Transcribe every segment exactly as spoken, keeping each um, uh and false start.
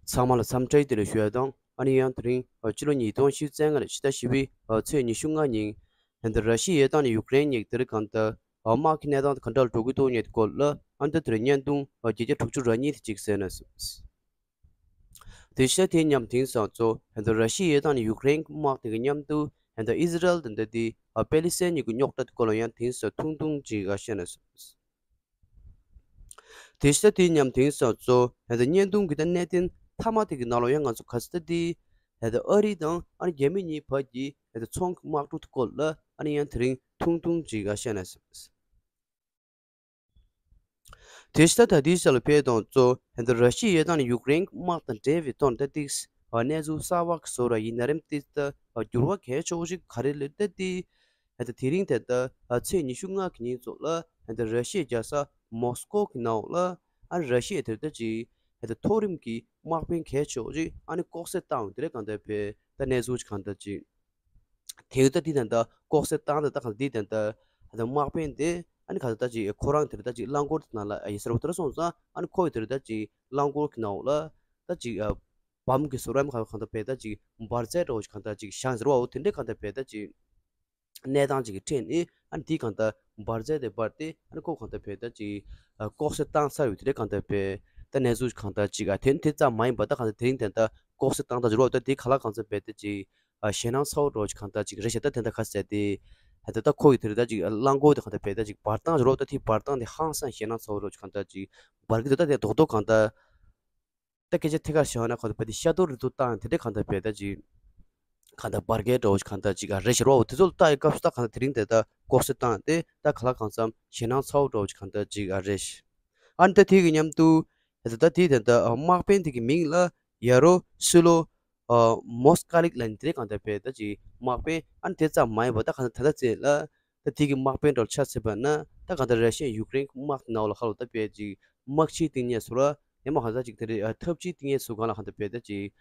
ཚང་མ་ལ་འཚམས་འདྲི་བདེ་ལེགས་ཞུ་ཡ་དང་། ཨ་ནི་ཡང་དེ་རིང་ཕྱི་ལོ་ཉིས་སྟོང་ཉི་ཤུ་རྩ་ལྔ་ནི་ཕྱི་ཟླ་བཞི་པའི་ཚེས་ཉི་ཤུ་ལྔ་ཉིན་ད་ལྟ་ར་ཤི་ཡའི་དང་ནི་ཡུཀ་རེན་གཉིས་དེ་རིང་གང་ལྟར་དམག་གི་གནས་སྟངས་དེ་ག་འདྲ་འགྲོ་གི་འདུག་ཉེ་སྐོར་ལ་ཨ་ནི་ད་དེ་རིང་བརྙན་ཐུང་བརྒྱ་ཆ་དྲུག་ཅུ་རེ་གཉིས་དེ་གཅིག་གསན་ན། དེ་ཤ་དེ་མཉམ་དེང་སང་ཚོ་ཧན་ད་ར་ཤི་ཡའི་དང་ནི་ཡུཀ་རེན་དམག་དེ་གི་མཉམ་དུ་ཧན་ད་ཨི་ཟི་རལ་དང་ད་དེ་པེ་ལི་སི་ཐན་གཉིས་ཀྱི་རྙོག་དྲ་དེ་སྐོར་ལ་ཡང་དེང་སང་ཐུང་ཐུང་ཅིག་བཤད་ན། དེ་ཤ་དེ་མཉམ་དེང་སང་ཚོ་ཧན་ད་བརྙན་ཐུང་གི་ད་གནད་དོན་མཐའ་མ་དེ་གི་ནང་ལོགས་ཡང་ང་ཚོ་ག་ས་ད་དེ་ཧན་ད་ཨ་རི་དང་ཨ་ནི་རྒྱ་མི་གཉིས་བར་གྱི་ཧན་ད་ཚོང་གི་དམག་འཁྲུག་དེ་སྐོར་ལ་ཨ་ནི་ཡང་དེ་རིང་ཐུང་ཐུང་ཅིག་བཤད་ན། དེ་ཤ་ད་དེའི་ཤ་ལ་ཕེ་དང་གཙོ་ཧན་ད་ར་ཤི་ཡའི་དང་ནི་ཡུཀ་རེན་དམག་དང་འབྲེལ་བའི་ཐོག་ད་ཏིགས་གནས་ཚུལ་གསར་བ་གི་བཟོ་ར་ཡིན་ན་རེམ་ཏིགས་ད་འགྱུར་བ་གལ་ཆེ་བོ་ཞིག་ག་རེ་ལས་ད་ཏི་ཧན་ད་དེ་རིང་དེ་ད་ཚེས་ཉི་ཤུ་ལྔ་གི་ཉིན་ཚོ་ལ་ཧན་ད་ར་ཤི་ཡའི་རྒྱལ་ས་མོ་སི་ཀོ་གི་ནང་ལ་ཨ་ར་ཤི་ཡའི་དེ་ད་ཅིག་ཧན་ད་མཐོ་རིམ་གྱི་དམག་དཔོན་གལ་ཆེ་བོ་ཞིག་ཨ་ནི་ལྐོག་བསད་བཏང་དེ་རེད་གང་ད་ཕེ་ད་གནས་ཚུལ་གང་ད་ཅིག་དེ་ད་དེ་དང་ད་ལྐོག་བསད་བཏང་ད་ད་གང་དེ་དང་ད་ད་དམག་དཔོན་དེ་ཨ་ནི་གང་ད་ད་ཅིག་ཁོ་རང་དེ་ད་ཅིག་རླངས་འཁོར་དེ་ནང་ལ་ཡི་སར་བ་དེར་སོང་ཙང་ཨ་ནི་ཁོ་ཡི་དེ་ད་ཅིག་རླངས་འཁོར་གི་ནང་ལ་ད་ཅིག་བམ་གི་སོ་རམ་གང་གང་ད་བས་ད་ཅིག་འབར་རྫས་འདྲ་བོ་ཞིག་གང་ད་ཅིག་བཞག་ཟེར་བའོ། དེ་འདྲས་གང་ད་བས་ད་ཅིག་གནས་སྟངས་ཅིག་གི་ཁྲིད་ནི་ཨ་ནི་དེ་གང་ད་འབར་རྫས་དེ་འབར་ཏེ་ཨ་ནི་ཁོ་གང་ད་བས་ད་ཅིག་ལྐོག་བསད་བཏང་ཚར་ཡོད། དེ་འདྲས་གང་ད་བས་ད་གནས་ཚུལ་གང་ད་ཅིག་ཨ་དེ་དེ་ཙམ་མ་ཡིན་པ་ད་གང་ད་དེ་རིང་དེ་ད་ལྐོག་བསད་བཏང་ད་ཟེར་བའོ། ད་དེ་ག་ལ་གང་ད་བས་ད་ཅིག་ཨ་ཞེད་སྣང་ཚ་བོ་འདྲ་བོ་ཞིག་གང་ལྟར་ཅིག་རེད་ཤག་ད་དེ་འདྲ་ག་ཟེར་ཏེ། ད་ད་ཁོ་ཡི་དེ་རེད་ད་ཅིག་རླངས་འཁོར་དེ་གང་ལྟར་བས་ད་ཅིག་འབར་སྟངས་རེད་བ། ད་དེ་འབར་སྟངས་དེ་ཧང་སང་ཞེད་སྣང་ཚ་བོ་འདྲ་བོ་ཞིག་གང་ལྟར་ཅིག་འབར་གི་འདུག་ད་དེ་རྡོག་རྡོག་གང་ལྟར། ད་སྐད་ཆ་ཐད་ཀར་བཤད་ན་གང་ལྟར་བས་ད་ཤ་རྡོག་རེ་རྡོག་བཏང་དེ་འདྲ་གང་ལྟར་བས་ད་ཅིག་གང་ལྟར་འབར་གས་འདྲ་བོ་ཞིག་གང་ལྟར་ཅིག་ཨ་རེད་ཤག་རོ། དེ་ཚོ་ལ་ལྟ་ཡི་སྐབས་སུ་ད་གང་ལྟར་དེ་རིང་དེ་ད་ལྐོག་བསད་བཏང་དེ་ད་ག་ལ་གང་འཚམ་ཞེད་སྣང་ཚ་བོ་འདྲ་བོ་ཞིག་གང་ལྟར་ཅིག་ཨ་རེད་ཤག་ཨ་ནི་ད་དེ་གི་མཉམ་དུ་ད་ད་དེ་དེ་ད་དམག་དཔོན་དེ་གི་མིང་ལ་ཡ་རོ་སུ་ལོ། ཨ་མོ་སི་ཀ་ལིག་ལ་ནི་དེ་རེད་གང་ལྟར་བས་ད་ཅིག་དམག་དཔོན་ཨ་ནི་དེ་ཙམ་མ་ཡིན་པ་ད་གང་ལྟར་ད་ལྟ་ཚེ་ལ་ད་དེ་གི་དམག་དཔོན་འདྲ་ཆ་ཚེ་བ་ན་ད་གང་ལྟར་ར་ཤི་ཡ་ཡུཀ་རེན་དམག་ནང་ལ་ཁ་ལོ་ད་བས་ཅིག་དམག་སྤྱི་སྟེང་ཉེ་སུ་ར་ཡ་མ་གང་ལྟར་ཅིག་དེ་རེད་ཨ་འཐབ་ཇུས་སྟེང་ཉེ་སུ་གང་ལ་གང་ལྟར་བས་ད་ཅིག་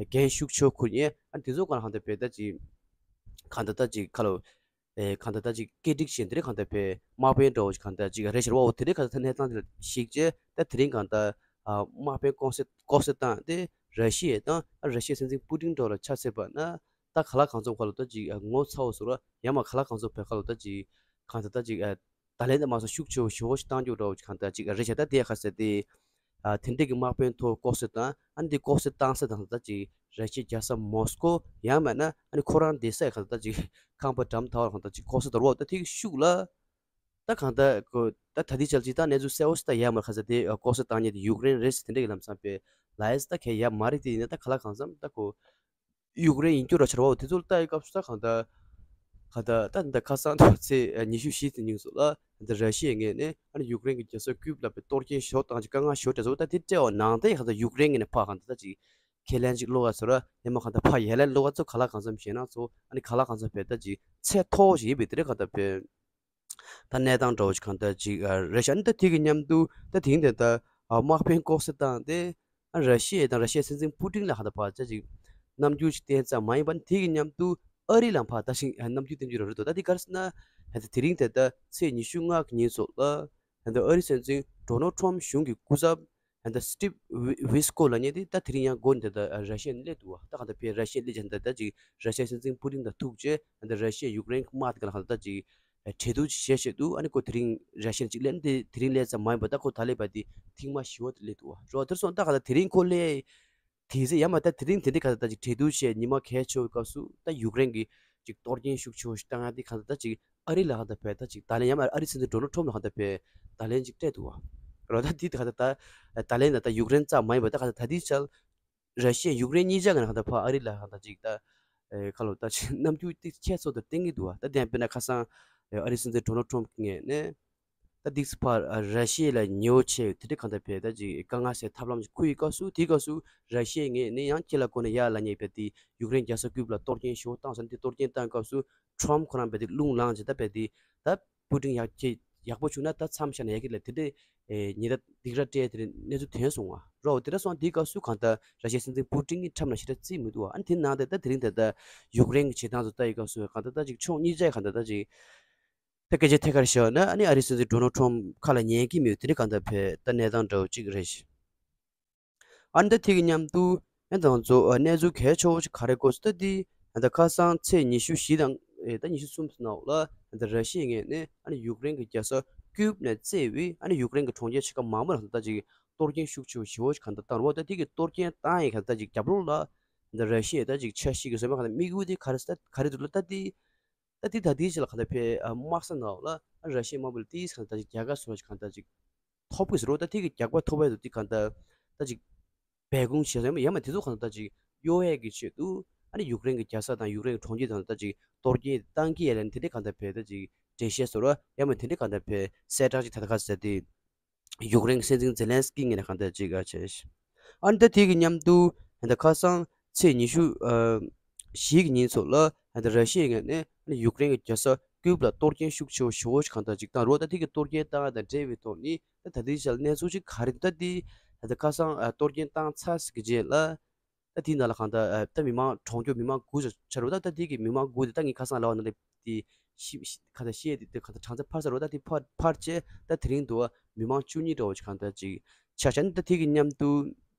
འགན་ཤུགས་ཆོ་ཁུར་ཉེ་ཨ་ནི་དེ་ཚོ་གང་ལ་གང་ལྟར་བས་ད་ཅིག་གང་ལྟར་ད་ཅིག་ཁ་ལོ། ཨེ་གང་ལྟར་ད་ཅིག་སྐད་སྒྲིག་བྱས་དེ་རིང་གང་ལྟར་བས་དམག་དཔོན་འདྲ་བོ་ཞིག་གང་ལྟར་ཅིག་རེ་ཞིག་རེད་བ། འོ་དེ་རིང་གང་ལྟར་གནས་སྟངས་དེ་ལ་གཞིགས་རྗེས་ད་དེ་རིང་གང་ལྟར་ཨ་དམག་དཔོན་ལྐོག་བསད་ལྐོག་བསད་བཏང་སྟེ་ར་ཤི་ཡ་དང་ཨ་ར་ཤི་ཡའི་སྲིད་འཛིན་པུ་ཏིན་འདྲ་བོ་ལ་ཆ་བཞག་པ་ན་ད་ག་ལ་གང་འཚམ་ག་ལ་ད་ཅིག་ཨ་ངོ་ཚ་བོ་བཟོ་ར་ཡ་མ་ག་ལ་གང་འཚམ་བས་ག་ལ་ད་ཅིག་གང་ལྟར་ད་ཅིག་ཨ་ད་ལན་དེ་མ་སོང་ཤུགས་ཆེ་བོ་ཞེ་བོ་ཞིག་བཏང་རྒྱུ་འདྲ་བོ་ཞིག་གང་ལྟར་ཅིག་ཨ་རེ་བྱས་ད་དེ་ག་ཟེར་ཏེ། ཨ་དེ་འདྲས་ཀྱི་དམག་དཔོན་ཐོག་ལྐོག་བསད་བཏང་ཨ་ནི་དེ་ལྐོག་བསད་བཏང་ས་དང་ད་ཅིག་ར་ཤི་ཡའི་རྒྱལ་ས་མོ་སི་ཀོ་ཡང་མིན་ན་ཨ་ནི་ཁོ་རང་བསྡད་ས་ཡི་ག་ད་ཅིག་ཁང་པ་འགྲམ་ཐག་ལ་གང་ད་ཅིག་ལྐོག་བསད་དར་བ་ད་དེ་གི་ཤུགས་ལ་ད་གང་ད་ཀོ་ད་ད་དེ་ཅལ་ཅིག་ད་གནས་ཚུལ་གསལ་བོ་ཞིག་ད་ཡ་མར་ག་ས་དེ་ལྐོག་བསད་བཏང་ཉེ་དེ་ཡུཀ་རེན་རེད་ཟེར་དེ་འདྲས་ཀྱི་ལམ་སང་པའི་ལ་ཡས་ད་གས་ཡ་མ་རེད། དེ་ཡིན་ན་ད་ག་ལ་གང་འཚམ་ད་ཀོ་ཡུཀ་རེན་ཡིན་རྒྱུ་ར་ཆར་བ་འོ་དེ་ཚོ་ལ་ལྟ་ཡི་སྐབས་སུ་ད་གང་ལྟར་གང་ལྟར་ད་འདི་ཁ་སང་དུ་ཚེས་ཉི་ཤུ་བཞི་ཚེས་ཉིན་སོགས་ལ་འདི་ར་ཤི་ཡའི་ངོས་ནས་ཨ་ནི་ཡུཀ་རེན་གྱི་རྒྱལ་ས་ཀིབ་ལ་པའི་གཏོར་སྐྱོན་ཞོ་བཏང་ཅིག་དཀའ་ངལ་ཞོ་སྤྲད་སོ། ད་དེ་སྤྲད་བ་ནང་དེ་གང་ལྟར་ཡུཀ་རེན་ངོས་ནས་ཕ་གང་ལྟར་ད་ཅིག་ཁས་ལེན་ཅིག་བློ་བ་ཚོ་ར་ཡང་མ་གང་ལྟར་ཕ་ཡ་ལན་བློ་བ་ཚོ་ག་ལ་གང་འཚམ་ཞེད་སྣང་ཚོ་ཨ་ནི་ག་ལ་གང་འཚམ་བས་ད་ཅིག་ཚད་མཐོ་བོ་ཞིག་ཡིན་པའི་དེ་རེད་གང་ལྟར་བས། ད་གནས་སྟངས་འདྲ་བོ་ཞིག་གང་ལྟར་ཅིག་ཨ་རེད་ཤག་ཨ་ནི་ད་དེ་གི་མཉམ་དུ་ད་དེང་དེ་ད་ཨ་དམག་དཔོན་ལྐོག་བསད་བཏང་སྟེ་ཨ་ར་ཤི་ཡ་དང་ར་ཤི་ཡའི་སྲིད་འཛིན་པུ་ཏིན་ལ་ཧ་ད་ཕར་ཅིག་རྣམ་འགྱུར་ཞིག་བསྟན་ཙམ་མ་ཡིན་པ་ནི་དེ་གི་མཉམ་དུ་ཨ་རི་ལ་ཕར་ད་ཞིང་རྣམ་འགྱུར་བསྟན་རྒྱུ་རང་རེད་དོ། ད་དེ་ག་རེ་ཟེར་ན་ཧ་ད་དེ་རིང་དེ་ད་ཚེས་ཉི་ཤུ་ལྔ་གི་ཉིན་སོགས་ལ་ཧ་ད་ཨ་རི་སྲིད་འཛིན་ཌོ་ནལ་ཊམ་གཞུང་གི་སྐུ་ཚབ་ཧ་ད་སི་ཊིབ་ཝི་ཝི་སི་ཀོ་ལབ་མཁན་དེ་ད་དེ་རིང་ཡང་སྒོ་ནས་ད་ད་ར་ཤི་ཡ་ནས་སླེབས་འདུག་བ། ད་ག་ད་ཕར་ར་ཤི་ཡ་སླེབས་ཀྱང་ད་ད་ཅིག་ར་ཤི་ཡའི་སྲིད་འཛིན་པུ་ཏིན་དང་ཐུག་རྗེས་ད་ར་ཤི་ཡ་ཡུཀ་རེན་གྱི་དམག་དེ་ག་ལ་ཧ་ད་ད་ཅིག་གྲོས་བསྡུར་ཅིག་བྱས་བྱས་འདུག་ཨ་ནི་ཁོ་དེ་རིང་ར་ཤི་ཡ་ཅིག་སླེབས་ནས་དེ་རིང་སླེབས་ཙམ་མ་ཡིན་པར་ད་ཁོ་ད་ལས་པ་དེ་ཐེངས་མ་བཞི་བ་དེ་སླེབས་འདུག་བ། རོ་དེར་སོང་ད་ག་ད་དེ་རིང་ཁོ་སླེབས་དེ་ཚེ་ཡང་མ་ད་དེ་རིང་དེ་འདྲའི་ག་ད་ད་ཅིག་གྲོས་བསྡུར་བྱས་ཉི་མ་གལ་ཆེ་བའི་སྐབས་སུ་ད་ཡུཀ་རེན་གྱི་ཅིག་གཏོར་སྐྱོན་ཤུགས་ཆེ་བ་ཞིག་བཏང་ཡ་དེ་ག་ད་ད་ཅིག་ཨ་རི་ལ་ག་ད་ཕར་ད་ཅིག་ད་ལན་ཡང་མ་ཨ་རི་སྲིད་འཛིན་ཌོ་ནལ་ཊམ་ལ་ག་ད་ཕར་ད་ལན་ཅིག་སྤྲད་འདུག་བ། རོ་ད་དེ་ད་ག་ད་ད་ད་ལན་ད་ད་ཡུཀ་རེན་ཙམ་མ་ཡིན་པ་ད་ག་ད་ད་དེ་ཆ་ར་ཤི་ཡ་ཡུཀ་རེན་གཉིས་ཆ་གི་ནང་ད་ཕར་ཨ་རི་ལ་ད་ཅིག་ད་ཨེ་ཁ་ལོ་ད་ཅིག་རྣམ་འགྱུར་ཏིག་ཁྱད་མཚར་དུ་བསྟན་གྱི་འདུག་བ། ད་དེ་ཡང་དཔེར་ན་ཁ་སང་ཨེ་ཨ་རི་སྲིད་འཛིན་ཌོ་ནལ་ཊམ་གྱི་ངོས་ནས་ད་ཏིག་ཙམ་ཕར་ཨ་ར་ཤི་ཡ་ལ་ཉེ་བོ་བྱས་དེ་འདྲ་གང་ལྟར་བས་ད་ཅིག་དཀའ་ངལ་སེལ་ཐབས་ལམ་ཞིག་ཁུར་ཡི་སྐབས་སུ་དེའི་སྐབས་སུ་ར་ཤི་ཡའི་ངོས་ནས་ཡང་ཁྱེད་ལ་གོ་ནས་ཡ་ལ་ཉེ་བས་དེ་ཡུཀ་རེན་རྒྱལ་ས་ཀིབ་ལ་གཏོར་སྐྱོན་ཞེ་པོ་བཏང་ཟིན་དེ་གཏོར་སྐྱོན་བཏང་སྐབས་སུ་ཊམ་ཁོ་རང་བས་དེ་རླུང་ལངས་བྱས་ད་བས་དེ་ད། པུ་ཏིན་ཡག་ཅིག་ཡག་པོ་བྱུང་ན་ད་མཚམས་བཞག་ན་ཡག་གི་ལ་དེ་འདྲས་ཨེ་ཉེ་ད་སྡིགས་ར་སྤྲད་དེ་གནས་ཚུལ་ཐོན་སོང་བ། རོ་དེ་འདྲ་སོང་དེའི་སྐབས་སུ་གང་ལྟར་ར་ཤི་ཡའི་སྲིད་འཛིན་པུ་ཏིན་གྱིས་ཁྲམ་ལ་ཞེ་དྲག་བརྩི་མི་འདུག་བ། ཨ་ནི་དེ་ནང་དེ་ད་དེ་རིང་དེ་ད་ཡུཀ་རེན་གྱི་བྱེད་སྟངས་ཚོ་ལྟ་ཡི་སྐབས་སུ་གང་ལྟར་ད་ཅིག་ཕྱོགས་གཉིས་ཆ་གང་ལྟར་ད་ཅིག་ད་སྐད་ཆ་ཐད་ཀར་བཤད་ན་ཨ་ནི་ཨ་རིའི་སྲིད་འཛིན་ཌོ་ནལ་ཊམ་ཁ་ལ་ཉན་གྱི་མེད་དེ་འདྲ་གང་ལྟར་བས་ད་གནས་སྟངས་འདྲ་བོ་ཅིག་རེད། ཨ་ནི་ད་དེ་གི་མཉམ་དུ་ཨ་ནི་ང་ཚོ་ཨ་གནས་ཚུལ་གལ་ཆེ་བོ་ཞིག་ག་རེ་གོ་སོང་ད་དེ་ཨ་ད་ཁ་སང་ཚེས་ཉི་ཤུ་བཞི་དང་ཨེ་ད་ཉི་ཤུ་གསུམ་ནང་ལ་ཨ་ད་ར་ཤི་ཡའི་ངོས་ནས་ཨ་ནི་ཡུཀ་རེན་གྱི་རྒྱལ་ས་ཀིབ་ནས་བཙལ་བའི་ཨ་ནི་ཡུཀ་རེན་གྱི་གྲོང་ཁྱེར་ཆེ་ཁག་མང་པོ་ལ་ད་ཅིག་གཏོར་སྐྱོན་ཤུགས་ཆེ་བོ་ཞེ་བོ་ཞིག་ག་ད་བཏང་རོགས། ད་དེ་གི་གཏོར་སྐྱོན་བཏང་ཡས་ག་ད་ཅིག་རྒྱབ་ལོགས་ལ་ད་ར་ཤི་ཡའི་ད་ཅིག་འཆར་གཞི་གི་བཟོ་མ་ག་ད་དམིགས་ཡུལ་དེ་ག་རེ་ད་ག་རེ་འདུག་ལ་ད་དེ། ད་དེ་ད་དེའི་ཆེད་ལ་གང་ལྟར་ཕའི་ཨ་དམག་ས་ནང་ལ་ཨ་ར་ཤི་ཡའི་དམག་དཔུང་ལ་དེའི་གང་ལྟར་ཅིག་རྒྱལ་ཁ་བཟོ་བ་ཅིག་གང་ལྟར་ཅིག་ཐོབ་གི་ཟེར་རོ། ད་དེ་གི་རྒྱལ་ཁ་ཐོབ་པའི་དུ་དེ་གང་ལྟར་ད་ཅིག་སྦས་སྐུང་བྱེད་ཡ་མ་ཡ་མ་དེ་ཚོ་གང་ལྟར་ད་ཅིག་གཡོ་ཡས་ཀྱི་ཆེད་དུ་ཨ་ནི་ཡུཀ་རེན་གྱི་རྒྱལ་ས་དང་ཡུཀ་རེན་གྱི་གྲོང་ཁྱེར་དང་ད་ཅིག་གཏོར་སྐྱོན་བཏང་གི་ཡ་ལན་དེ་འདྲའི་གང་ལྟར་ཕའི་ད་ཅིག་འགྲེལ་བཤད་ཟེར་རོ། ཡ་མ་དེ་འདྲའི་གང་ལྟར་ཕའི་གསལ་བསྒྲགས་ཅིག་ད་ལྟ་ག་ཟེར་དེ། ཡུཀ་རེན་གྱི་སྲིད་འཛིན་ཛེ་ལན་སི་ཀི་ངོས་ནས་གང་ལྟར་ཅིག་ཨ་བྱས། ཨ་ནི་ད་དེ་གི་མཉམ་དུ་ད་ཁ་སང་ཚེས་ཉི་ཤུ་ཨ་བཞི་གི་ཉིན་ཚོ་ལ་ད་ར་ཤི་ཡའི་ངོས་ནས་ཡུཀ་རེན་གྱི་རྒྱལ་ས་ཀིབ་ལ་གཏོར་སྐྱོན་ཤུགས་ཆེ་བོ་ཞེ་བོ་ཞིག་གང་ལྟར་ཅིག་བཏང་རོགས། ད་དེ་གི་གཏོར་སྐྱོན་བཏང་ཡ་དང་འབྲེལ་བའི་ཐོག་ནས་ད་ད་ལྟའི་ཆར་གནས་ཚུལ་ཅིག་ག་རེ་འདུག་ད་དེ་ད་ཁ་སང་ཨ་གཏོར་སྐྱོན་བཏང་ཚར་ཟིན་གྱི་རྗེས་ལ། ད་དེའི་ནང་ལ་གང་ལྟར་ཨ་ད་མི་མང་གྲོངས་རྒྱུ་མི་མང་དགུ་ཙམ་ཆགས་རེད་པ། ད་ད་དེ་གི་མི་མང་དགུ་དེ་ད་ངས་ཁ་སང་ལབ་པ་ནང་ལ་དེ་ཤི་ཤི་གང་ལྟར་ཤི་ཡས་དེ་དེ་གང་ལྟར་གྲངས་ཚད་འཕར་ཚར་རེད་པ། ད་དེ་འཕར་འཕར་བྱས་ད་དེ་རིང་དུ་མི་མང་བཅུ་གཉིས་འདྲ་བོ་ཞིག་གང་ལྟར་ཅིག་ཆགས་བྱས་ནས། ད་དེ་གི་མཉམ་དུ་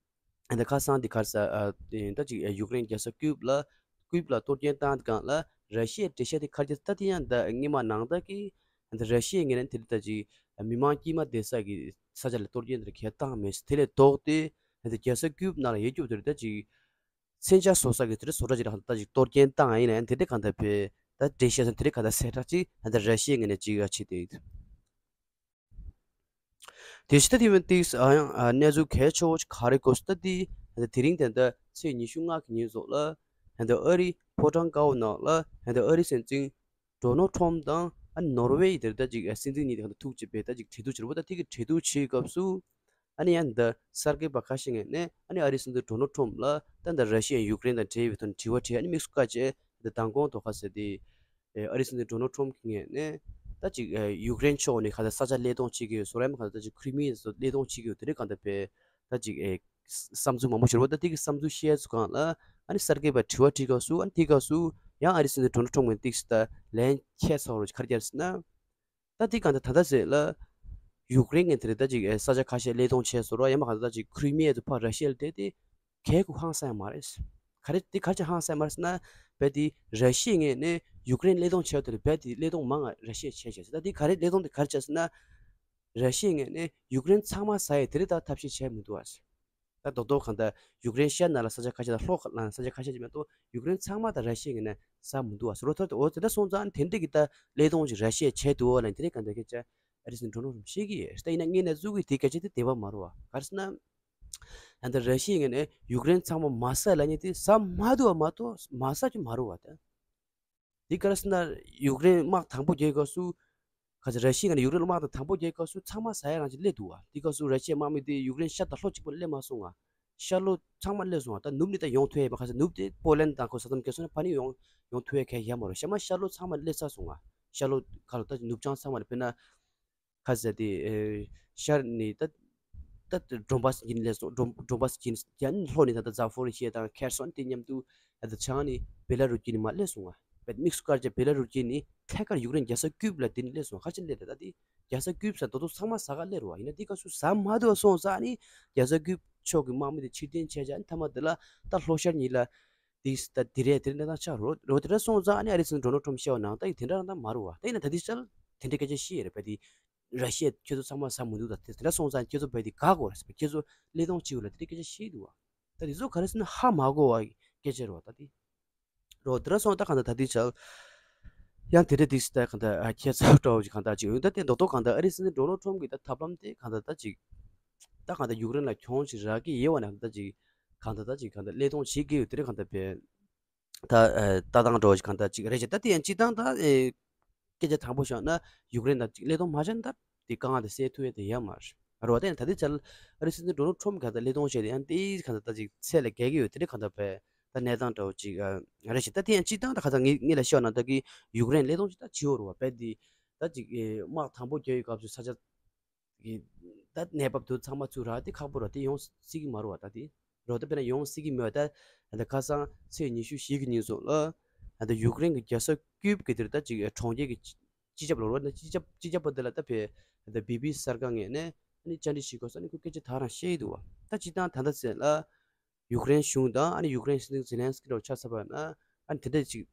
ཨ་ད་ཁ་སང་དེ་ག་རེ་ཟེར་ཨ་དེ་ད་ཅིག་ཨ་ཡུཀ་རེན་རྒྱལ་ས་ཀིབ་ལ་ཀིབ་ལ་གཏོར་སྐྱོན་བཏང་སྒང་ལ་ར་ཤི་ཡའི་འགྲེལ་བཤད་དེ་ག་རེ་བྱས། ད་དེ་ཡང་ད་སྔོན་མ་ནང་ལྟར་གྱི་ཨ་ད་ར་ཤི་ཡའི་ངོས་ནས་དེ་ད་ཅིག་མི་མང་དཀྱུས་མ་བསྡད་ས་གི་ས་ཆ་ལ་གཏོར་སྐྱོན་དེ་གས་བཏང་མེད། དེ་ལས་ལྡོག་སྟེ། ཨ་ད་རྒྱལ་ས་ཀིབ་ནང་ལ་ཡོད་རྒྱུ་དེ་རེད། ད་ཅིག་མཚོན་ཆ་བཟོ་ས་གི་དེ་རེད། བཟོ་གྲྭ་ཅིག་ལ་ད་ཅིག་གཏོར་སྐྱོན་བཏང་ཡིན་ནའང་དེ་འདྲའི་གང་ལྟར་ཕའི་ད་འགྲེལ་བཤད་ས་དེ་འདྲའི་གང་ལྟར་གསལ་བསྒྲགས་ཅིག་ཨ་ད་ར་ཤི་ཡའི་ངོས་ནས་ཅིག་ཨ་བྱས་ཏེ། དེ་བཞིན་ད་དེ་བས་ཏིག་ཨ་ཡང་ཨ་གནས་ཚུལ་གལ་ཆེ་བོ་ཅིག་ག་རེ་གོ་སོང་ད་དེ་ཨ་ད་དེ་རིང་དེ་ད་ཚེས་ཉི་ཤུ་ལྔ་གི་ཉིན་ཚོ་ལ་ཨ་ད་ཨ་རིའི་ཕོ་བྲང་དཀར་པོ་ནང་ལ་ཨ་ད་ཨ་རིའི་སྲིད་འཛིན་ཌོ་ནལ་ཊམ་དང་ཨ་ནོར་ཝེ་ཡི་དེར་ད་ཅིག་སྲིད་འཛིན་གཉིས་དེ་ག་ད་ཐུག་ཅིག་པའི་ད་ཅིག་གྲོས་བསྡུར་བྱེད་པ། ད་དེ་གི་གྲོས་བསྡུར་བྱེད་སྐབས་སུ་ཨ་ནི་ཡང་ད་གསར་འགོད་པ་ཁ་ཤས་ངོས་ནས་ཨ་ནི་ཨ་རིའི་སྲིད་འཛིན་ཌོ་ནལ་ཊམ་ལ་ད་ད་ར་ཤི་ཡ་ཡུཀ་རེན་དང་འབྲེལ་བའི་ཐོག་ནས་དྲི་བ་དྲིས། ཨ་ནི་དམིགས་སུ་བཀར་བྱས་ད་མདང་དགོང་དོ་ཁ་ཟེར་དེ་ཨ་རིའི་སྲིད་འཛིན་ཌོ་ནལ་ཊམ་གྱི་ངོས་ནས་ད་ཅིག་ཡུཀ་རེན་ཕྱོགས་ནས་ག་ད་ས་ཆ་བློས་གཏོང་བྱེད་ཀྱི་ཡོད་ཟེར་རམ། ག་ད་ཅིག་ཁི་རི་མི་ཡ་སོགས་བློས་གཏོང་བྱེད་ཀྱི་ཡོད། དེ་རིགས་གང་ལྟར་པའི་ད་ཅིག་ཨེ་བསམ་ཚུལ་མང་པོ་ཞིག་རེད་པ། ད་དེ་གི་བསམ་ཚུལ་བཤད་ཚུལ་སྒང་ལ་ཨ་ནི་གསར་འགོད་པ་དྲི་བ་དྲིས་སྐབས་སུ་ཨ་ནི་དེ་སྐབས་སུ་ཡང་ཨ་རིའི་སྲིད་འཛིན་ཌོ་ནལ་ཊམ་གྱིས་ཏིག་ཙམ་ད་ལན་འཁྱེར་ཚར་བ་རེད། ག་རེ་བྱས་ཟེར་ན། ད་དེ་གང་ལྟར་ད་ལྟ་ཟེར་ལ་ཡུཀ་རེན་གྱི་དེ་རེད། ད་ཅིག་ཨེ་ས་ཆ་ཁ་ཤས་བློས་གཏོང་བྱས་ཟེར་རོ། ཡང་མ་གང་ལྟར་ད་ཅིག་ཁི་རི་མི་ཡ་དུ་ཕར་ར་ཤི་ཡ་ལ་སྤྲད་དེ་གལ་གུ་ཧང་སང་ཡ་མ་རེད། ག་རེ་དེ་ག་རེ་བྱས་ཧང་སང་ཡ་མ་རེད་ཟེར་ན། རྦད་དེ་ར་ཤི་ཡའི་ངོས་ནས་ཡུཀ་རེན་བློས་གཏོང་བྱས་དེ་རྦད་དེ་བློས་གཏོང་མང་ང་ར་ཤི་ཡས་བྱས་བྱས་ཟེར། ད་དེ་ག་རེ་བློས་གཏོང་དེ་ག་རེ་བྱས་ཟེར་ན། ར་ཤི་ཡའི་ངོས་ནས་ཡུཀ་རེན་ཚང་མ་ཟ་ཡས་དེ་རིགས་ད་ཐབས་ཤེས་བྱས་མི་འདུག་ཨ། ད་རྡོག་རྡོག་གང་ལྟར་ཡུཀ་རེན་ཤར་ནང་ལ་ས་ཆ་ཁ་ཤས་དང་ལྷོ་ཁ་ལ་ས་ཆ་ཁ་ཤས་ཅིག་མ་གཏོགས་ཡུཀ་རེན་ཚང་མ་ད་ར་ཤི་ཡའི་ངོས་ནས་ཟ་མི་འདུག་ཨ་ཟེར་རོ། ད་འོ་དེ་འདྲ་སོང་ཙང་དེ་འདྲ་གི་ད་བློས་གཏོང་ཅིག་ར་ཤི་ཡས་བྱས་འདུག་ཨ་ལབ་དེ་རིགས་གང་ལྟར་སྐད་ཆ་ཨ་རིའི་སྲིད་འཛིན་ཌོ་ནལ་ཊམ་བཤད་ཀྱི་ཡོད། ད་ཡིན་ན་དངོས་གནས་གཙོ་བོ་དེ་སྐད་ཆ་དེ་དེ་བ་མ་རེད་བ། ག་རེ་ཟེར་ན། ད་ལྟ་ར་ཤི་ཡའི་ངོས་ནས་ཡུཀ་རེན་ཚང་མ་མ་ཟ་ལབ་མཁན་དེ་ཟ་མ་འདུག་བ་མ་གཏོགས་མ་ཟ་རྒྱུ་མ་རེད་བ། ད་འདི་ག་རེ་ཟེར་ན་ཡུཀ་རེན་དམག་དང་པོ་རྒྱག་སྐབས་སུ་ག་ཚོད་ར་ཤི་ཡའི་ངོས་ནས་ཡུཀ་རེན་དམག་དང་དང་པོ་རྒྱག་སྐབས་སུ་ཚང་མ་ཟ་ཡ་རང་ཅིག་སླེབས་འདུག་བ། འདི་སྐབས་སུ་ར་ཤི་ཡའི་དམག་མི་དེ་ཡུཀ་རེན་ཤར་དང་ལྷོ་གཅིག་པོ་སླེབས་མ་སོང་ང་། ཤར་ལྷོ་ཚང་མ་སླེབས་སོང་ང་། ད་ནུབ་ནས་ད་ཡོང་ཐུབ་ཡ་མ་ག་ཚོད་ནུབ་དེ་པོ་ལན་དང་ཁོ་ས་མཚམས་བརྒལ་སོང་ན་ཕ་ནི་ཡོང་ཡོང་ཐུབ་ཡ་གལ་ཡ་མ་རེད། ཤ་མ་ཤར་ལྷོ་ཚང་མ་སླེབས་ཚར་སོང་ང་། ཤར་ལྷོ་ག་ལ་ད་ནུབ་བྱང་ཚང་མ་ལ་དཔེར་ན། ཁ་ཟེར་དེ་ཨེ་ཤར་ནས་ད་ད་ཌོན་བྷ་སི་བརྒྱུད་ནས་སླེབས་སོང་། ཌོན་ཌོན་བྷ་སི་བརྒྱུད་ནས་ཡང་ལྷོ་ནས་ད་ད་ཛ་ཕོ་རི་ཤི་ཡ་དང་ཁེར་སོན་དེ་མཉམ་དུ་ད་ད་བྱང་ནས་བེ་ལ་རུ་བརྒྱུད་ནས་མར་སླེབས་སོང་ང་། བེད་དམིགས་སུ་བཀར་བྱས་བེ་ལ་རུ་བརྒྱུད་ནས་ཐད་ཀར་ཡུཀ་རེན་རྒྱལ་ས་ཀིབ་ལ་དེ་ནས་སླེབས་སོང་། ག་ཅི་སླེབས་ད་ད་དེ་རྒྱལ་ས་ཀིབ་ས་དོ་དོ་ཚང་མ་ཟ་ག་སླེབས་རེད་བ། ཡིན་ན་དེ་སྐབས་སུ་ཟ་མ་འདུག་སོང་ཙང་ནི་རྒྱལ་ས་ཀིབ་ཕྱོགས་ཀྱི་དམག་མི་དེ་ཕྱིར་འཐེན་བྱས་བྱས་ཨ་ནི་མཐའ་མ་དེ་ལ་ད་ལྷོ་ཤར་གཉིས་ལ་དེ་ད་དེ་རེད། དེ་རེད་གནས་སྟངས་ཆགས་རོ་རོ་དེ་འདྲ་སོང་ཙང་ཨ་ནི་ཨ་རིའི་སྲིད་འཛིན་ཌོ་ནལ་ཊམ་བཤད་པ་ནང་ལྟར་དེ་འདྲ་རང་ད་མ་རེད་བ། ད་ཡིན་ན་ད་དེ་ཤར་དེ་འདྲའི་སྐད་ཆ་བཤད་ཡོད་རེད་བ། དེ་ར་ཤི་ཡས་ཁྱེད་ཚོ་ཚང་མ་ཟ་མི་འདུག་ད་དེ་འདྲ་སོང་ཙང་ཁྱེད་ཚོ་བས་དེ་དགའ་དགོས་རེད་ཟེར། ཁྱེད་ཚོ་བློས་གཏོང་བྱེད་དགོས་ལ་དེ་འདྲའི་སྐད་ཆ་བཤད་འདུག་བ། ད་དེ་ཚོ་ག་རེ་ཟེར་ན་ཧ་མ་གོ་བ་སྐད་ཆ་རེད་བ། ད་དེ་རོ་དེ་འདྲ་སོང་ད་གང་ལྟར་ད་དེ་ཆ་ཡང་དེ་འདྲ་དེ་སི་ད་གང་ལྟར་ཨ་ཁྱེད་ཚོ་འདྲ་བོ་ཞིག་གང་ལྟར་ཅིག་ཡོད། ད་དེ་རྡོག་རྡོག་གང་ལྟར་ཨ་རིའི་སྲིད་འཛིན་ཌོ་ནལ་ཊམ་གྱི་ད་ཐབས་ལམ་དེ་གང་ལྟར་ད་ཅིག་ད་གང་ལྟར་ཡུཀ་རེན་ལ་གྱོང་ཞིག་རག་གི་ཡོད་བ་ན་ད་ཅིག་གང་ལྟར་ད་ཅིག་གང་ལྟར་བློས་གཏོང་བྱེད་ཀྱི་ཡོད། དེ་འདྲ་གང་ལྟར་བས། ད་ཨ་ལྟ་སྟངས་འདྲ་བོ་ཞིག་གང་ལྟར་ཅིག་རེད་ཅེ། ད་དེ་ཡང་སྤྱིར་བཏང་ད་ཨེ་སྐད་ཆ་དྲང་པོ་བཤད་ན་ཡུཀ་རེན་དང་ཅིག་བློས་གཏོང་མ་བྱས་ན་ད་དེ་དཀའ་ངལ་དེ་སེལ་ཐུབ་ཡ་དེ་ཡོད་མ་རེད། རེད་བ། དེ་ཡང་ད་ལྟའི་ཆར་ཨ་རིའི་སྲིད་འཛིན་ཌོ་ནལ་ཊམ་ག་ད་བློས་གཏོང་བྱས་ཏེ་ཡང་དེའི་ག་ད་ད་ཅིག་ཚད་ལས་བརྒལ་གྱི་ཡོད། དེ་འདྲ་ག་ད་བས་ད་གནས་སྟངས་འདྲ་བོ་ཅིག་ཨ་རེད་ཅེ། ད་དེ་ཡང་སྤྱིར་བཏང་ད་ག་ད་ངས་ངས་ལ་བཤད་ན་ད་གི་ཡུཀ་རེན་བློས་གཏོང་ཅིག་ད་བྱེད་འོ་རེད་བ། བས་དེ་ད་ཅིག་ཨེ་དམག་དང་པོ་རྒྱག་ཡོད་སྐབས་སུ་ས་ཆ་གི་ད་གནས་བབ་དེ་ཚང་མ་ཚུར་རག་དེ་ཁག་པོ་རེད་བ། དེ་ཡོང་སྲིད་ཀྱི་མ་རེད་བ། ད་དེ་རོ་ད་དཔེར་ན་ཡོང་སྲིད་ཀྱི་མེད་བ། ད་ད་ཁ་སང་ཚེས་ཉི་ཤུ་བཞི་གི་ཉིན་སོང་ལ་ད་ཡུཀ་རེན་གྱི་རྒྱལ་ས་ཀིབ་ཀྱི་དེར་ད་ཅིག་གྲོང་ཁྱེར་གྱི་སྤྱི་ཁྱབ་ལོ་རོ་ད་སྤྱི་ཁྱབ་སྤྱི་ཁྱབ་པ་དེ་ལ་ད་བས་ད་བི་བི་སི་གསར་ཁང་ངོས་ནས་ཨ་ནི་བཅར་འདྲི་བྱེད་སྐབས་སུ་ཨ་ནི་ཁོས་སྐད་ཆ་ད་རང་བཤད་ཀྱི་འདུག་བ། ད་སྤྱིར་བཏང་ད་ལྟ་ཟེར་ལ་ཡུཀ་རེན་གཞུང་དང་ཨ་ནི་ཡུཀ་རེན་སྲིད་འཛིན་ཛེ་ལན་སི་ཀི་འདྲ་བོ་ཆ་བཞག་པ་ན་ཨ་ནི་དེ་འདྲ་ཅིག་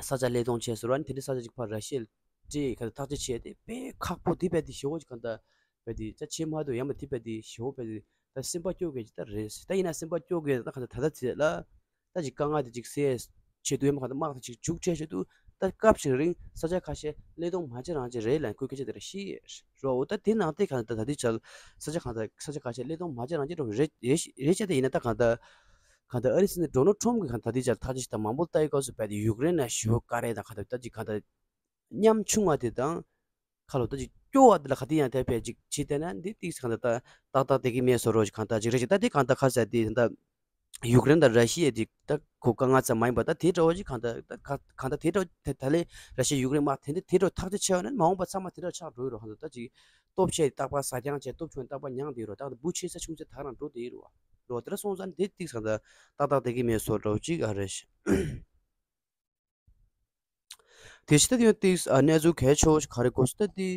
ས་ཆ་བློས་གཏོང་བྱས་སོང་ར། ཨ་ནི་དེ་འདྲའི་ས་ཆ་ཅིག་ཕར་ར་ཤི་ཡས་སྤྲད་ཁ་ཐག་གཅོད་བྱས་ཏེ་དཔེ་ཁག་པོ་དེ་རྦད་དེ་ཞེ་པོ་ཅིག་གང་ལྟར་རྦད་དེ་ཅིག་བྱེད་མ་ཐུབ། ཡང་མ་དེ་རྦད་དེ་ཞེ་པོ་རྦད་དེ་ད་སེམས་པ་སྐྱོ་གི་ཅིག་ད་རེད། ད་ཡིན་ན་སེམས་པ་སྐྱོ་གི་ད་གང་ལྟར་ད་ལྟ་དེ་ལ་ད་ཅིག་དཀའ་ངལ་དེ་ཅིག་སེལ་ཆེད་དུ་ཡང་མ་གང་ལྟར་དམག་དེ་ཅིག་མཇུག་འཕྲད་ཆེད་དུ་ད་སྐབས་ཤིག་རིང་ས་ཆ་ཁ་ཤས་བློས་གཏོང་མ་བྱེད་རང་བྱེད་རེད་ལབ་ཁོས་སྐད་ཆ་དེ་ར་བཤད་རོ། ད་དེ་ནང་དེ་གང་ལྟར་ད་ལྟའི་ཆར་ས་ཆ་གང་ལྟར་ས་ཆ་ཁ་ཤས་བློས་གཏོང་མ་བྱེད་རང་བྱེད་འགྲོ་རེད་རེད་རེད་བྱས་ཏེ་ཡིན་ན་ད་གང་ལྟར་གང་ལྟར་ཨ་རིའི་སྲིད་འཛིན་ཌོ་ནལ་ཊམ་གྱིས་གང་ལྟར་དེ་ཅར་ཐག་གཅོད་ཞིག་དང་མང་པོ་ལྟ་ཡི་སྐབས་སུ་རྦད་དེ་ཡུཀ་རེན་ལ་ཞེ་པོ་དཀའ་རེད་དང་གང་ལྟར་ད་ཅིག་གང་ལྟར་ཉམ་ཆུང་བ་དེ་དང་ཁ་ལོ་ད་ཅིག་སྐྱོ་བ་དེ་ལ་ག་དེ་ཡང་དེ་བས་ཅིག་བྱེད་བསྡད་ན་འདི་ཏིག་གང་ལྟར་ད་ཏག་ཏག་བསྡད་ཀྱི་མེད་བཟོ་འདྲ་ཅིག་གང་ལྟར་ཅིག་རེད་ཅིག་ད་དེ་གང་ལྟར་ཁ་ཟེར་དེ་ད་ཡུཀ་རེན་དང་ར་ཤི་ཡ་དེ་ད་ཁོ་དཀའ་ངལ་ཙམ་མ་ཡིན་པ་ད་དེ་འདྲ་བོ་ཅིག་གང་ལྟར་ད་ག་གང་ལྟར་དེ་འདྲ་བོ་དེ་ད་ལས་ར་ཤི་ཡ་ཡུཀ་རེན་དམག་དེ་འདྲ་དེ་འདྲ་བོ་ཐག་གཅོད་བྱས་པ་ན་མ་འོངས་པ་ཚང་མ་དེ་འདྲ་ཆགས་འགྲོ་ཡི་རོ། གང་ལྟར་ད་ཅིག་སྟོབས་ཆེ་རྟག་པར་ཟ་རྐྱང་བྱས། སྟོབས་ཆུང་རྟག་པར་མྱངས་བསྡད་ཡོད་རེད། ད་འབུ་ཆེ་ས་ཆུང་ས་དེ་ག་རང་འགྲོ་བསྡད་ཡོད་རེད་བ། རེད་བ། དེ་འདྲ་སོང་ཙང་དེ་ཏིག་ཙམ་ད་ཏག་ཏག་བསྡད་ཀྱི་མེད་བཟོ་འདྲ་བོ་ཅིག་ཨ་རེད། དེ་ཕྱི་ད་དེ་ཡང་ཏིག་ཨ་གནས་ཚུལ་གལ་ཆེ་བོ་ཞིག་ག་རེ་གོ་སོང་ད་དེ།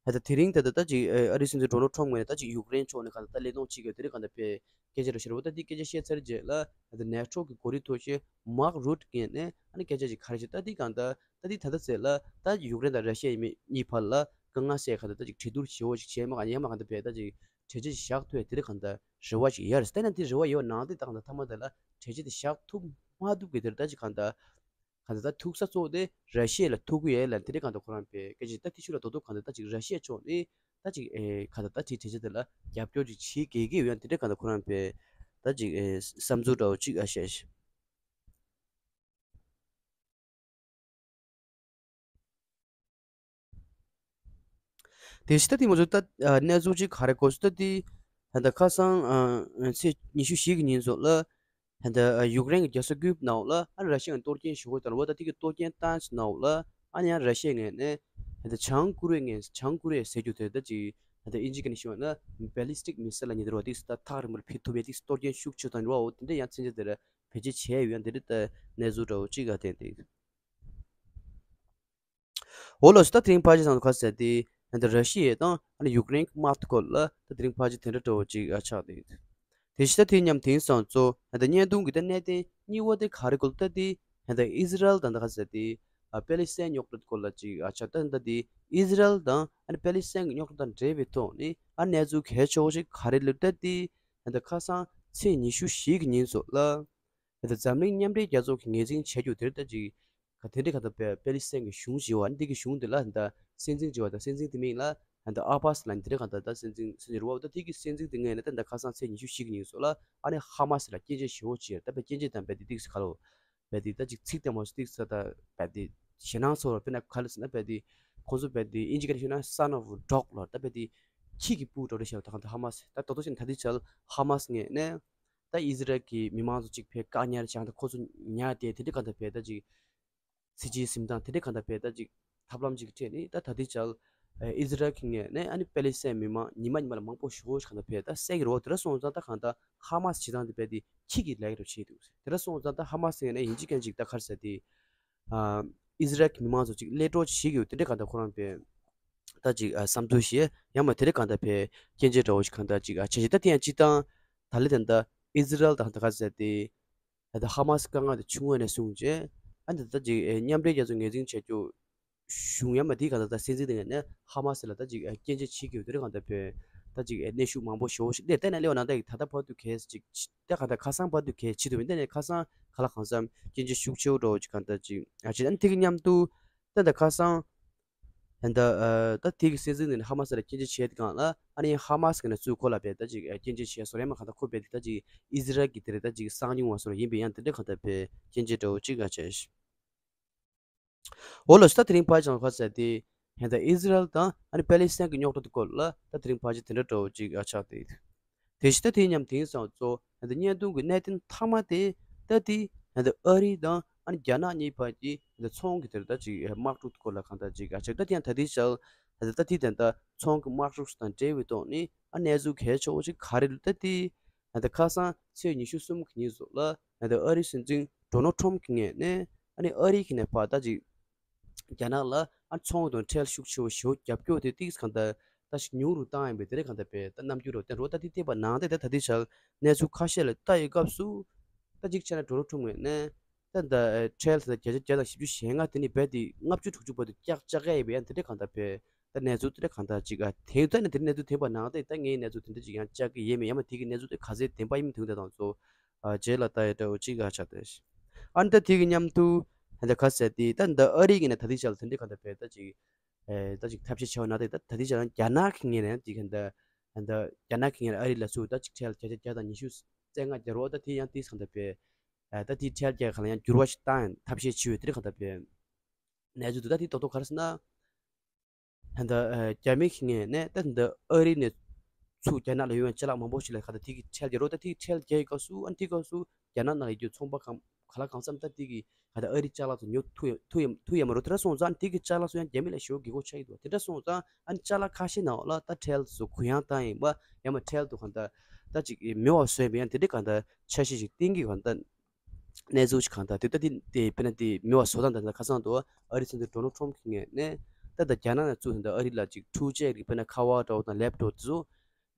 ད་ལྟ་དེ་རིང་ད་ལྟ་ད་ཅིག་ཨ་རིའི་སྲིད་འཛིན་ཌོ་ནལ་ཊམ་ངོས་ནས་ད་ཅིག་ཡུཀ་རེན་ཕྱོགས་ནས་ག་ད་ལྟ་བློས་གཏོང་བྱེད་དགོས་དེ་རིང་ག་ད་དཔེ་སྐད་ཆ་རེ་ཤོར་བ། ད་དེ་སྐད་ཆ་བཤད་ཚར་རྗེས་ལ་ད་ལྟ་ནེ་ཊོ་གི་མགོ་ཁྲིད་ཐོག་ཤེས་མཱག་རུད་ངོས་ནས་ཨ་ནི་སྐད་ཆ་ཅིག་ག་རེ་བཤད། ད་དེ་གང་ད་ད་དེ་ད་ལྟ་ཟེར་ལ་ད་ཡུཀ་རེན་དང་ར་ཤི་ཡ་གཉིས་བར་ལ་དཀའ་ངལ་སེལ་ག་ད་ད་ཅིག་གྲོས་བསྡུར་ཞེ་བོ་ཞིག་བྱས་མ་ག་ཡང་མ་ག་ད་དཔེ་ད་ཅིག་གྲོས་ཆོད་ཞིག་བཞག་ཐུབ་ཡ་དེ་རིང་གང་ད་རེ་བ་ཞིག་ཡོད་རེད། ད་ན་དེ་རེ་བ་ཡོད་ནང་དེ་ད་གང་ད་ཐ་མ་དེ་ལ་གྲོས་ཆོད་དེ་བཞག་ཐུབ་མ་ཐུབ་གི་དེ་རེད། ད་ཅིག་གང་ད་གང་ལྟར་ཐུག་ས་གཙོ་བོ་དེ་ར་ཤི་ཡ་ལ་ཐུག་གི་ཡོད་ལ་དེ་འདྲའི་གང་ལྟར་ཁོ་རང་པའི་སྐད་ཆ་ད་ཐེ་ཤུ་ལ་རྡོག་རྡོག་གང་ལྟར་ད་ཅིག་ར་ཤི་ཡ་ཕྱོགས་ནས་ད་ཅིག་ཨེ་གང་ལྟར་ད་དེའི་གྲོས་ཆོད་དེ་ལ་རྒྱབ་སྐྱོར་ཅིག་བྱེད་དགོས་ཀྱི་ཡོད་ཡང་དེ་འདྲའི་གང་ལྟར་ཁོ་རང་པའི་ད་ཅིག་ཨེ་བསམ་ཚུལ་འདྲ་བོ་ཅིག་ཨ་བཤད་ཤག་དེ་ཕྱི་ད་དེ་མ་ཚོ་ད་ཨ་གནས་ཚུལ་ཅིག་ག་རེ་གོ་སོང་ད་དེ། ད་ལྟ་ཁ་སང་ཨ་ཚེས་ཉི་ཤུ་བཞི་གི་ཉིན་ཚོ་ལ་ད་ལྟ་ཨ་ཡུཀ་རེན་གྱི་རྒྱལ་ས་ཀིབ་ནང་ལ་ཨ་ར་ཤི་ཡའི་གཏོར་སྐྱོན་ཞུ་སྒོ་དང་ལོ་ད་དེ་གི་གཏོར་སྐྱོན་བཏང་ནང་ལ་ཨ་ནི་ཡང་ར་ཤི་ཡའི་ངོས་ནས་ད་ལྟ་བྱང་ཀོ་རི་ཡའི་ངོས་བྱང་ཀོ་རི་ཡ་ཟེར་རྒྱུ་དེ་ད་ཅིག་ད་ལྟ་ཨིན་ཇི་སྐད་ནས་ཞུས་པ་ན་བེ་ལི་སི་ཊིག་མི་སེལ་ལ་ཉེ་དུ་རོ་དེ་ད་ཐག་རིང་པོར་ཕེབས་ཐུབ་ཡ་དེ་གཏོར་སྐྱོན་ཤུགས་ཆེ་བཏང་རོ་དེ་འདྲ་ཡང་མཚོན་ཆ་དེ་ར་བེད་སྤྱོད་བྱས་ཡོད་ཡང་དེ་འདྲ་ད་གནས་ཚུལ་འདྲ་བོ་ཅིག་ག་བསྟན་ཏེ། འོ་ལགས་སོ། ད་དེ་རིང་ཕལ་ཆེར་སང་ཁ་གསལ་ཏེ་ད་ལྟ་ར་ཤི་ཡ་དང་ཨ་ནི་ཡུཀ་རེན་གྱི་དམག་དེ་སྐོར་ལ་ད་དེ་རིང་ཕལ་ཆེར་དེ་འདྲ་འདྲ་བོ་ཅིག་ཨ་ཆགས་ཏེ། དེ་བཞིན་ད་དེ་མཉམ་དེང་སང་གཙོ་ད་ལྟ་བརྙན་ཐུང་གི་ད་གནད་དོན་གཉིས་པ་དེ་ག་རེ་སྐོར་ལ་ད་དེ་ད་ལྟ་ཨི་ཟི་རལ་དང་ད་ཁ་གསལ་ཏེ་ཨ་པེ་ལི་སི་ཐན་རྙོག་དྲ་སྐོར་ལ་ཅིག་ཨ་ཆགས། ད་ད་དེ་ཨི་ཟི་རལ་དང་ཨ་ནི་པེ་ལི་སི་ཐན་གྱི་རྙོག་དྲ་དང་འབྲེལ་བའི་ཐོག་ནས་ཨ་གནས་ཚུལ་གལ་ཆེ་བོ་ཞིག་ག་རེ་ལབ་ད་དེ་ད་ལྟ་ཁ་སང་ཚེས་ཉི་ཤུ་བཞི་གི་ཉིན་ཚོ་ལ། ད་ལྟ་འཛམ་གླིང་མཉམ་འབྲེལ་རྒྱལ་ཚོགས་ཀྱིས་ངོས་འཛིན་བྱ་རྒྱུ་དེར་ལྟ་ཅིག་ག་དེ་འདྲའི་ག་ད་པེ་པེ་ལི་སི་ཐན་གྱི་གཞུང་ཞེས་པ་འདི་གི་གཞུང་དེ་ལ་ད་སྲིད་འཛིན་ཅེས་པ་དང་སྲིད་འཛིན་དེ་མིང་ལ་ད་ཨ་བྷ་སི་ལ་འདི་འདྲའི་ག་ད་ད་སྲིད་འཛིན་སྲིད་འཛིན་རུ་བ་ད་དེ་གི་སྲིད་འཛིན་དེ་ངོས་ནས་ད་ད་ཁ་སང་ཚེས་ཉི་ཤུ་བཞི་གི་ཉིན་སོགས་ལ་ཨ་ནི་ཧ་མ་སི་ལ་སྐྱོན་བརྗོད་ཞེ་པོ་བྱས། ད་པེ་སྐྱོན་བརྗོད་དང་པེ་དེ་ཏིག་སི་ཁ་ལོ་པེ་དེ་ད་ཅིག་ཚིག་དེ་མོ་ཏིག་ས་ད་པེ་དེ་ཞེད་སྣང་ཚོར་བ་དཔེར་ན་ག་ལ་ཟེར་ན་པེ་དེ་ཁོང་ཚོ་པེ་དེ་ཨིན་ཇི་སྐད་ནས་ཞུས་ན་son of dog ལ་ད་པེ་དེ་ཁྱི་གི་སྤུ་འདྲ་འདྲ་བྱས་པ་ད་ག་ད་ཧ་མ་སི་ད་ད་དོ་ཞིག་ད་དེ་ཆ་ཧ་མ་སི་ངོས་ནས། ད་ཨི་ཟི་རལ་གྱི་མི་མང་ཚོ་གཅིག་ཕེ་བཀག་ཉར་བྱས་ད་ཁོ་ཚོ་ཉར་ཏེ་དེ་འདྲ་གང་ལྟར་ཕེ་ད་ཅིག་ཚིག་ཇིའི་གཟིམ་ཐང་དེ་འདྲ་གང་ལྟར་ཕེ་ད་ཅིག་ཐབས་ལམ་ཅིག་སྤྲད་ནས་ད་ད་ལྟའི་ཆར་ཨི་ཟི་རལ་གྱི་ངོས་ནས་ཨ་ནི་པེ་ལི་སི་ཐན་མི་མང་ཉི་མ་ཉི་མ་ལ་མང་པོ་ཞེ་པོ་ཞིག་གང་ལྟར་ཕེ་ད་བསད་ཀྱི་རེད་བ། དེ་འདྲ་སོང་ཙང་ད་གང་ལྟར་ཧ་མ་སི་བྱེད་སྟངས་དེ་ཕེ་དེ་ཁྱི་གི་ལས་ཀ་རུ་བྱེད་འདུག་དེ་འདྲ་སོང་ཙང་ད་ཧ་མ་སི་ངོས་ནས་ཡིན་གཅིག་མིན་གཅིག་ད་ག་རེ་ཟེར་དེ། ཨ་ཨི་ཟི་རལ་གྱི་མི་མང་ཚོ་ཅིག་གློད་གྲོལ་བྱེད་དགོས་དེ་འདྲ་གང་ལྟར་ཁོ་རང་པས་ད་ཅིག་ཨ་བསམ་ཚུལ་བཤད་ཡང་མ་དེ་འདྲ་གང་ལྟར་པས་སྐྱོན་བརྗོད་འདྲ་བོ་ཞིག་གང་ལྟར་ཅིག་ཨ་བྱས་ཤིང་ད་དེ་ཡང་སྤྱིར་བཏང་ད་ལི་ད་ལྟ་ཨི་ཟི་རལ་དང་ད་ག་ཟེར་ཏེ་ད་ལྟ་ཧ་མ་སི་དཀའ་ངལ་དེ་ཆུང་ངོས་ནས་བཟུང་རྗེས་ཨ་ནི་ད་ཅིག་ཨེ་མཉམ་འབྲེལ་རྒྱལ་ཚོགས་ངོས་འཛིན་བྱ་རྒྱུ་གཞུང་ཡང་མ་དེ་གང་ལྟར་ད་སྲིད་འཛིན་དེ་ངོས་ནས་ཧ་མ་སི་ལ་ད་ཅིག་ཨེ་སྐྱོན་བརྗོད་བྱེད་དགོས་དེ་འདྲ་གང་ལྟར་པས་ད་ཅིག་ཨེ་གནོན་ཤུགས་མང་པོ་ཞེ་པོ་ཞིག་སླེབས་ད་ན་སླེབས་པ་ནང་ད་ད་ལྟ་བར་དུ་གས་ཅིག་ད་གང་ལྟར་ཁ་སང་བར་དུ་གས་བྱེད་ཐུབ་མིན་ད་ནས་ཁ་སང་ག་ལ་གང་འཚམ་སྐྱོན་བརྗོད་ཤུགས་ཆེ་བོ་འདྲ་བོ་ཅིག་གང་ལྟར་ཅིག་ཨ་བྱས་ཨ་ནི་དེ་གི་མཉམ་དུ། ད་ལྟ་ཁ་སང་། ད་ལྟ་ཨ་ད་དེ་གི་སྲིད་འཛིན་ནས་ཧ་མ་སི་ལ་སྐྱོན་བརྗོད་བྱས་དེ་གང་ལ་ཨ་ནི་ཧ་མ་སི་གི་ནས་ཚུར་ཁོ་ལ་བས་ད་ཅིག་སྐྱོན་བརྗོད་བྱས་སོང་རེད་མ་གང་ལྟར་ཁོ་བས་དེ་ད་ཅིག་ཨི་ཟི་རལ་གྱི་དེ་རེད་ད་ཅིག་གསང་མྱོང་བ་སོང་རེད་ཡིན་པས་ཡང་དེ་འདྲ་གང་ལྟར་བས་སྐྱོན་བརྗོད་འདྲ་བོ་ཅིག་ཨ་བྱས། འོ་ལགས་སོ། ད་དེ་རིང་ཕལ་ཆེར་ཁ་ཟེར་ཏེ་ད་ལྟ་ཨི་ཟི་རལ་དང་ཨ་ནི་པེ་ལི་སི་ཐན་གྱི་རྙོག་དྲ་དེ་སྐོར་ལ་ད་དེ་རིང་ཕལ་ཆེར་དེ་འདྲ་འདྲ་བོ་ཅིག་ཨ་ཆགས་ཏེ། དེ་བཞིན་ད་དེ་མཉམ་དེང་སང་གཙོ་ད་བརྙན་ཐུང་གི་གནད་དོན་མཐའ་མ་དེ་ད་དེ་ད་ཨ་རི་དང་ཨ་ནི་རྒྱ་ནག་གཉིས་བར་གྱི་ད་ཚོང་གི་དེར་ད་ཅིག་དམག་འཁྲུག་སྐོར་ལ་གང་ལྟར་ཅིག་ཨ་ཆགས། ད་དེ་ཡང་ད་དེ་ཞག་ད་ད་དེ་ད་ད་ཚོང་གི་དམག་འཁྲུག་དང་འབྲེལ་བའི་ཐོག་ནས་ཨ་གནས་ཚུལ་གལ་ཆེ་བོ་ཅིག་ག་རེ་རེད། ད་དེ་ད་ཁ་སང་ཚེས་ཉི་ཤུ་གསུམ་གྱི་ཉིན་སོགས་ལ་ད་ཨ་རིའི་སྲིད་འཛིན་ཌོ་ནལ་ཊམ་གྱི་ངོས་ནས་ཨ་ནི་ཨ་རི་གི་ནས་ཕར་ད་ཅིག་རྒྱ་ནག་ལ་ཨ་ཚོང་དང་ཁྲལ་ཤུགས་ཆེ་བོ་ཞེ་པོ་རྒྱབ་སྐྱོར་དེ་ཏིག་གང་ལྟར་ ད་ཞིག་ཉུང་རུ་བཏང་ཡིན་པས། དེ་རིང་གང་ལྟར་བས་ད་རྣམ་འགྱུར་རོ་བསྟན་རོ། ད་དེ་བལྟས་པ་ནང་དེ་ད་ད་ལྟའི་ཆར་གནས་ཚུལ་ཁ་ཤས་ལ་ལྟ་ཡི་སྐབས་སུ། ད་གཅིག་བྱས་ན་ཌོ་ནལ་ཊམ་ངོས་ནས་ད་ད་ཁྲལ་ད་བརྒྱ་ཆ་བརྒྱ་དང་བཞི་བཅུ་ཞེ་ལྔ་དེ་ནི་རྦད་དེ་ལྔ་བཅུ་དྲུག་ཅུ་བར་དུ་བཀྱག་བཅག་གི་ཡིན་པས། ཡང་དེ་འདྲའི་གང་ལྟར་བས་ད་གནས་ཚུལ་དེ་འདྲ་གང་ལྟར་ཅིག་ཨ་དེ་ད་ནི་དེ་གནས་ཚུལ་དེ་བ་ནང་དེ་ད་ངའི་གནས་ཚུལ་དེ་འདྲ་ཅིག་ཡང་བཅག་གི་ཡོད་མེད། ཡང་མ་དེ་གི་གནས་ཚུལ་དེ་ག་ཚད་བདེན་པ་ཡིན་མིན་དེ་འདྲ་དང་ཚོ་ཨ་རྗེས་ལ་ལྟ་ཡི་འདྲ་བོ་ཅིག་ཨ་ཆགས་ཏེ། ཨ་ནི་ད་དེ་གི་མཉམ་དུ་ད་ག་ཚད་དེ་ད་འདི་ཨ་རི་གི་ནས་ད་དེ་ཆ་ལ་དེ་འདྲའི་གང་ལྟར་བས་ད་ཅིག་ཨེ་ད་ཅིག་ཐབས་ཤེས་བྱས་པ་ན་དེ་ད་ད་དེ་ཆ་ལ་རྒྱ་ནག་གི་ངོས་ནས་ཅིག་ད་ད་རྒྱ་ནག་གི་ངོས་ནས་ཨ་རི་ལ་ཚུར་ད་ཅིག་ཁྲལ་བརྒྱ་ཆ་བརྒྱ་དང་ཉི་ཤུ་རྩ་ལྔ་རྒྱག་རོགས། ད་དེ་ཡང་དེ་གང་ལྟར་བས་ཨ་ད་དེ་ཁྲལ་རྒྱག་ག་ལ་ཡང་འགྱུར་བ་ཞིག་བཏང་ཡང་ཐབས་ཤེས་བྱས་ཡོད། དེ་འདྲ་གང་ལྟར་བས་གནས་ཚུལ་འདུག་ད་དེ་རྡོག་རྡོག་ག་རེ་ཟེར་ན། ད་ལྟ་ཨ་རྒྱ་མི་གི་ངོས་ནས་ད་ལྟ་ཨ་རི་ནས་ཚུར་རྒྱ་ནག་ལ་ཡོང་བའི་ཅ་ལག་མང་པོ་ཞིག་ལ་ག་ད་དེ་གི་ཁྲལ་རྒྱག་རོགས། ད་དེ་གི་ཁྲལ་རྒྱག་ཡི་སྐབས་སུ་ཨ་ནི་དེ་སྐབས་སུ་རྒྱ་ནག་ནང་ཡོད་རྒྱུ་ཚོང་པ་གང་ག་ལ་གང་འཚམ་ད་དེ་གི་ག་ད་ཨ་རི་ཅ་ལག་ཚོ་ཉོ་ཐུབ་ཡ་ཐུབ་ཡ་ཐུབ་ཡ་མ་རེད། དེ་འདྲ་སོང་ཙང་ཨ་ནི་དེ་གི་ཅ་ལག་ཚོ་ཡང་རྒྱ་མི་ལ་ཞེ་པོ་དགོས་མཁོ་ཆགས་ཀྱི་འདུག་དེ་འདྲ་སོང་ཙང་ཨ་ནི་ཅ་ལག་ཁ་ཤས་ནང་ལ་ད་ཁྲལ་ཚོ་གུ་ཡངས་བཏང་ཡིན་པ་ཡང་མ་ཁྲལ་དུ་གང་ད་ད་ཅིག་མི་བ་བཟོས་པ་ཡང་དེ་འདྲ་གང་ད་འཆར་གཞི་ཞིག་བཏིང་གི་གང་ད། གནས་ཚུལ་ཞིག་གང་ལྟར་དེ་ལྟ་དེ་དེ་དཔེར་ན་དེ་མི་བ་བཟོ་སྟངས་དང་ཁ་སང་དུ་ཨ་རི་སྲིད་འཛིན་ཌོ་ནལ་ཊམ་གྱི་ངོས་ནས་ད་ལྟ་རྒྱ་ནག་ནས་ཚུར་ད་ལྟ་ཨ་རི་ལ་ཅིག་འཕྲུལ་ཆས་རིགས་དཔེར་ན་ཁ་པར་འདྲ་བོ་དང་ལེབ་ཊོབ་དེ་ཚོ་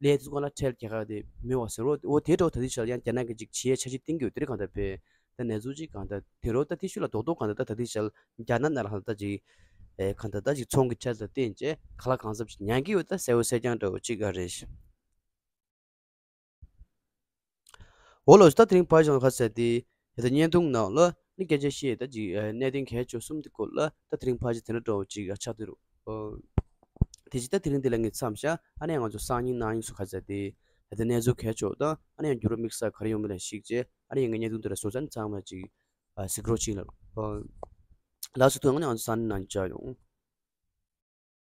ལས་དེ་ཚོ་སྒང་ལ་ཁྲལ་རྒྱག་ག་དེ་མི་བ་ཟེར་རོ། འོ་དེ་འདྲ་བོ་ད་དེ་ཆར་ཡང་རྒྱ་ནག་གིས་ཅིག་བྱེད་ཡས་འཆར་གཞི་བཏིང་གི་ཡོད། དེ་རིགས་གང་ལྟར་བས་ད་གནས་ཚུལ་ཅིག་གང་ལྟར་དེ་རོ། ད་དེ་ཤུལ་ལ་རྡོག་རྡོག་གང་ལྟར་ད་ད་དེ་ཆར་རྒྱ་ནག་ནང་ལ་ད་ཅིག་ཨེ་གང་ལྟར་ད་ཅིག་ཚོང་གི་ཁྲལ་དང་བརྟེན་བྱས་ག་ལ་གང་འཚམ་ཅིག་ཉར་གི་ཡོད། ད་གསལ་པོ་གསལ་རྐྱང་འདྲ་བོ་ཅིག་ཨ་རེད། འོ་ལགས་སོ། ད་དེ་རིང་ཕར་ཞོག་ཁ་ཟེར་ཏེ་ད་ལྟ་བརྙན་ཐུང་ནང་ལ་ནི་སྐད་ཆ་བཤད་ད་ཅིག་གནད་དོན་གལ་ཆེ་གསུམ་དེ་སྐོར་ལ་ད་དེ་རིང་ཕར་ཅིག་དེ་འདྲ་འདྲ་བོ་ཅིག་ཆགས་བསྡད་རོགས། དེ་ཅིག་ད་དེ་རིང་འདི་ལ་ངས་མཚམས་བཞག་ཨ་ནི་ང་ཚོ་སང་ཉིན་གནངས་ཉིན་སུ་ཁ་ཟེར་ཏེ་ད་ལྟ་གནས་ཚུལ་གལ་ཆེ་ད་ཨ་ནི་ཡང་འགྱུར་བ་དམིགས་བསལ་ག་རེ་ཡོང་མིན་ལ་གཞིགས་བྱས་ཨ་ནི་ཡང་ངས་བརྙན་ཐུང་འདི་ལ་བཟོ་ཚར་ནས་ཚང་མ་ཅིག་གཟིགས་རོགས་གྱིས་ལགས། ལགས་སོ། ཐུགས་རྗེ་ཆེ། ང་ཚོ་སང་ཉིན་གནངས་ཉིན་མཇལ་ཡོང་།